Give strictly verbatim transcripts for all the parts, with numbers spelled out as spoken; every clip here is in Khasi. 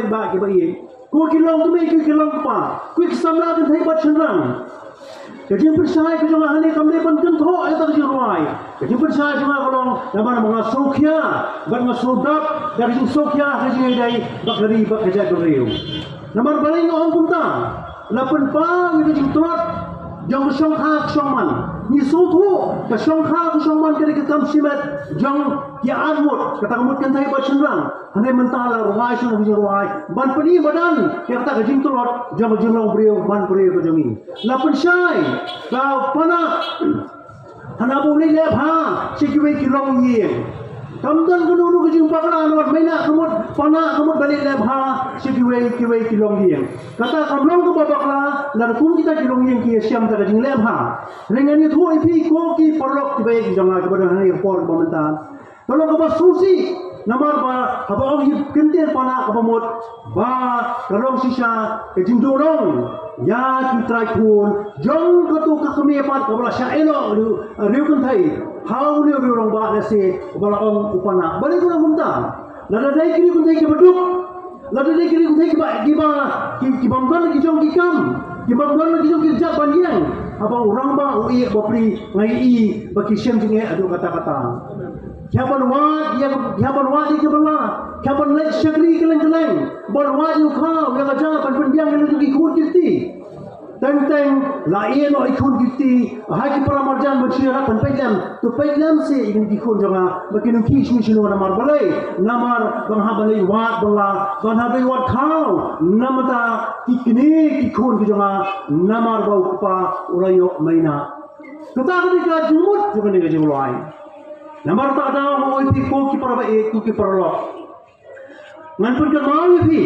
Ba ki ba ïeit, ko ki long kmie, ko ki long kpa, ko ki samla kynthei bad shynrang. Ka jingpynshai ka jong nga hangne kam dei ban kynthoh ïa kata ka jingrwai. Ka jingpynshai jong nga ka long namar ba nga sngewkhia bad nga sngewdap da ka jingsngewkhia ha ka jingïadei bad ka ri bad ka jaitbynriew. Namar balei nga ong kumta? La pynpaw ïa ka jingtlot jong ka shongkha ka shongman. Ngi sngewthuh ka shongkha ka shongman ka dei ka kam shimet jong ki arngut, kata ka mut kynthei bad shynrang. Hangne mynta la rwai shuh na ka jingrwai ban pyni madan ïa kata ka jingtlot jong ka jinglong briew man briew ka jong ngi. La pynshai ka Panah, hana ba u leit leh bha sha kiwei ki longïing. Kam don kano kano ka jingbakla namar Meinah ka mut, Panah ka mut ba leit leh bha sha kiwei kiwei ki longïing. Kata kam long kaba bakla lada kum kita ki longïing ki ïashem da ka jingleh bha. Hynrei ngan ïathuh ïa phi ko ki paralok kiba ïeit ki jong nga kiba don hangne ha ka por kaba mynta. Ka long kaba sngewsih namar ba haba ong hi kyntien Panah kaba mut ba ka long shisha ka jingduh rong ïa ki trai khun jong kato ka kmie pat kaba la shah ïehnoh riew, riew kynthei ha une u riew rangbah lehse ba la ong u Panah. Balei ka long kumta? Lada dei ki riew kynthei kiba duk, lada dei ki riew kynthei kiba, kiba, ki, kibym don la ki jong ki kam, kibym don la ki jong ki kjat ban ïeng, haba u rangbah u ïeh bapli nga ïohi ba ki shem jingeh haduh katta katta. Ki hap ban wad ïa, ki hap ban wad ïa ki bylla, ki hap ban leit shakri kylleng kylleng, ban wad ïa u khaw ïa ka jaka ban pynbiang ïa la ki khun ki kti. Teng teng la ïeh noh ïa ki khun ki kti ha ki para marjan ban shu ïarap ban peit lem. To peit lem seh ïa ki khun jong nga ba kin khih shuh shuh namar balei? Namar ba nga hap ban leit wad bylla, ba nga hap ban leit wad khaw namar ta ki kmie ki khun ki jong nga, namar ba u kpa u la ïoh Meinah. Kata ka dei ka jingmut jong kane ka jingrwai. Namar kata ka daw, ïa phi ko ki para ba ïeit, ko ki paralok, ngan pynkynmaw ïa phi.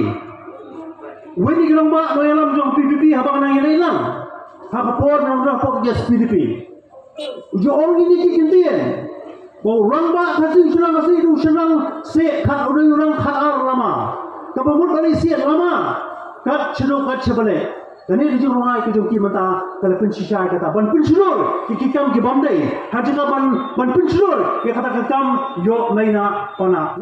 Wei na ki rangbah nongïalam jong P P P haba nga nang ïaleit lang ha ka por nongïalam pok J S P D P, u ju ong kine ki kyntien ba u rangbah Khasi u shynrang Khasi u shynrang seh kat, u dei u rangbah kat ar lama. Kaba mut ba dei seh lama kat sha duk kat sha baleh. Kane ka jingrwai ka jong ki mynta ka la pynshisha ïa kata ban pynshlur ïa ki kam ki bym dei ha jaka ban, ban pynshlur ïa kata ka kam ïoh Meinah Panah.